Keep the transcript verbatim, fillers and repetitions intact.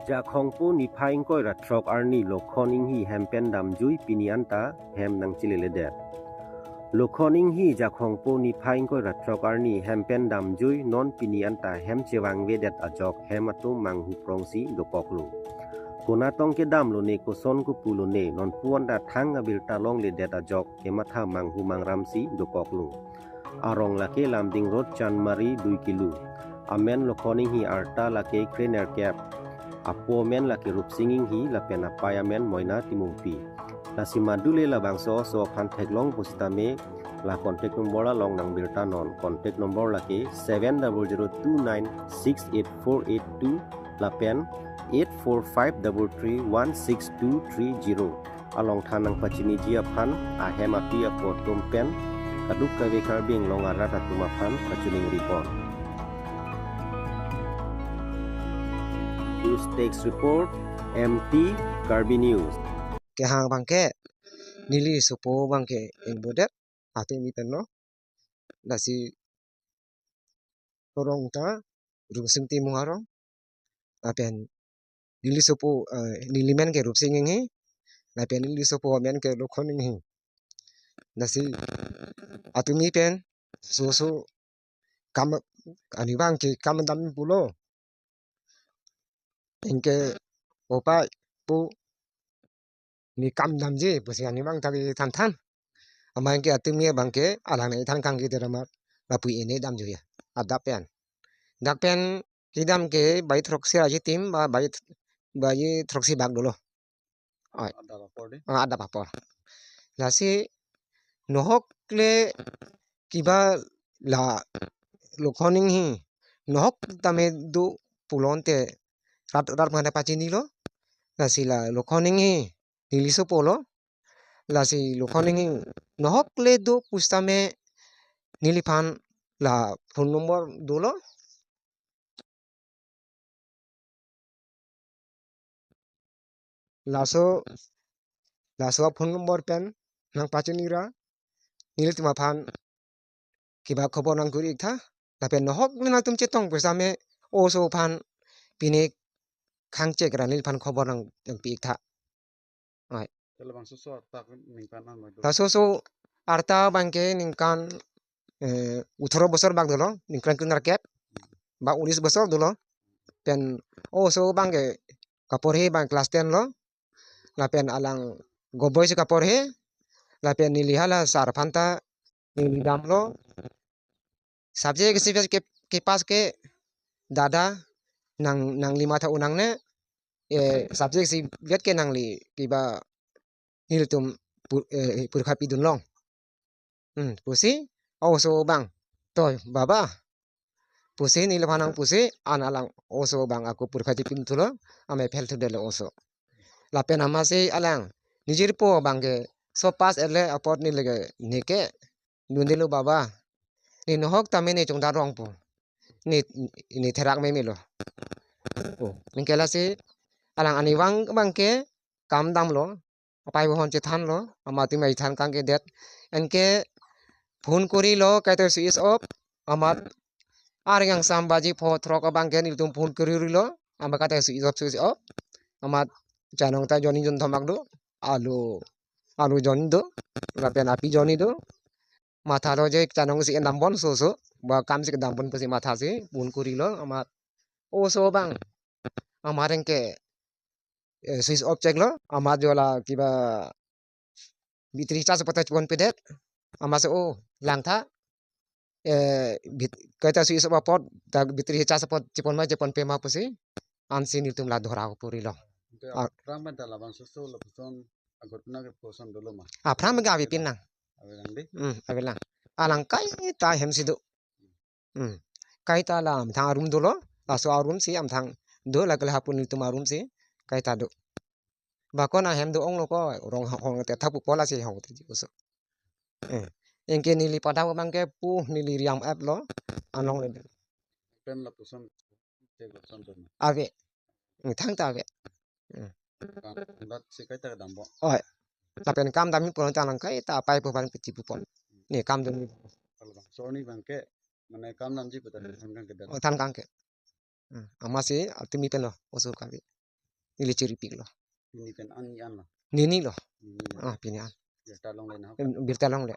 Jakhongpo niphai ingkoi ra throk arni Lokhon Inghi hem pen damjui pini anta hem nangchileledet. Lokhon Inghi Jakhongpo niphai ingkoi ra throk arni hem pen damjui non pini anta hem chevangvedet ajok hem atum manghu prongsi dokoklo. Konatong kedamlone koson kopulone nonpu anta thang abirta longledet ajok kematha manghu mangramsi dokoklo. Arong lake Lumding Road Chandmari dui kilo. Amen Lokhon Inghi, arta lake krenerkep. Apo amen lake Rupsing Inghi lapen apei amen Moina Timungpi. Lasi madule labangso oso aphan theklong pusitame la contact number along nangbirta non. Contact number lake seven double zero two nine six eight four eight two lapen eight four five double three one six two three zero. Along than nangpachiniji aphan ahem api apo atum pen kadokave Karbi Anglong arat atum aphan kachiningripon. News Desk Report, M T Karbi News. Kehang abangke, neli sopo abangke ingbodet, atumi pen lo. Lasi arong ta Rupsing Timung arong. Lapen neli sopo, eh, neli men ke Rupsing Inghi. Lapen neli sopo men ke Lokhon Inghi. Lasi atumi pen soso kam, arnivang ke kam dam pulo. Anke opa pu ne kam damji pusi arnivang ta kethan than. Amat anke atumi abangke alang ne than kangke deramat lapu ene damjuiya. Adap pen. Dak pen kedam ke bai throksi ra jitim ba bai, bai throksi bak dolo. Oi. Adap apor de. Ah, adap apor. Lasi nohok le kiba la Lokhon Inghi nohok tame do pulote rat rat mane pachinilo. Lasi la Lokhon Inghi neli sopo lo. Lasi Lokhon Inghi nohok le do pusitame neliphan la phone number dolo. Laso, laso phone number pen nangpachinira, nelitum aphan kiba khobor nangkuri-ik tha. Lapen nohok nangtum chetong pusitame oso aphan pine khangchek ra neliphan khobor nang, nangpi-ik tha. Ai. Te labangso oso arta ningkan an mai do? Laso oso arta abangke ningkan, eh, uthoro bosor bak dolo, ningkan krenerkep ba unis bosor dolo. Pen oso abangke kaporhe abang class ten lo. Lapen alang government si kaporhe. Lapen neli hala sir aphan ta neli damlo. Subject isi ke, ke pass ke dada nang, nangli matha un nangne, eh, subject isivet ke nangli kiba nelitum pur-, eh, purkha pidun long. Hmm, pusi oso abang. Toi, baba. Pusi neliphan nangpusi, an alang oso abang ako purkha chipidun thulo, amei phel thudetlo oso. Lapen amatsi alang nijirpo abangke so pass et le apot neli ke neke dundelo baba. Ne nohok tame ne chongdar rong pu. Ne, ne therak memelo. Oh, anke lasi alang arnivang abangke kam damlo. Apei bohon chethanlo, amat tumi than kangkedet. Anke phone kurilo, kaita switch off. Amat arni angsam baji pho throk abangke nelitum phone kuririlo. Amat kaita switch off, switch off. Amat chanong ta jonni jon thomak do. Alu, alu jonni do. Lapen api jonni do. Mathalo je chanong si endam bon soso. Ba kam si kedam bon pusi mathasi phone kurilo. Amat oso abang. Amat anke, eh, switch off cheklo. Amat jo la kiba battery charge apot ta chiponpedet. Amatsi o lang tha. Eh, bit-, kaita switch off apot ta battery charge apot chipon ma chiponpe ma pusi. Ansi nelitum la dhora purilo. Te Ah. Aphrang pen ta labangso oso lapuson aghotona ke koson dolo ma? Aphrang pen ke avepin nang. Avelang de? Hmm, avelang. Alang kaita hemsi do. Hmm. Kaita la amthang arum dolo, laso arum si amthang do, la kala hapun nelitum arum si kaita do. Bakon ahem do-onglo ko, rong hong te thapu pola si hong te oso. Eh. Anke neli padam abangke pu neli riam ap lo, anong le. Pen lapuson, te lapuson pen. Ave. Hmm, thangta ave. Hmm. Kam, dat si kaita kedam bo. Oi. Lapen kam dam pon ta nang kaita apei po bang piti pupon. Ne kam dam. Kalau bang, so ni bangke, mane kam damji pu ta than kangkedet. Oh, than kangke. Hmm. Amatsi atumi pen lo, oso kave. neli chiripiklo. Pini pen an ni an lo. Nini lo. Nini lo. Ah, pini an. Birta longle na. Em, birta longle.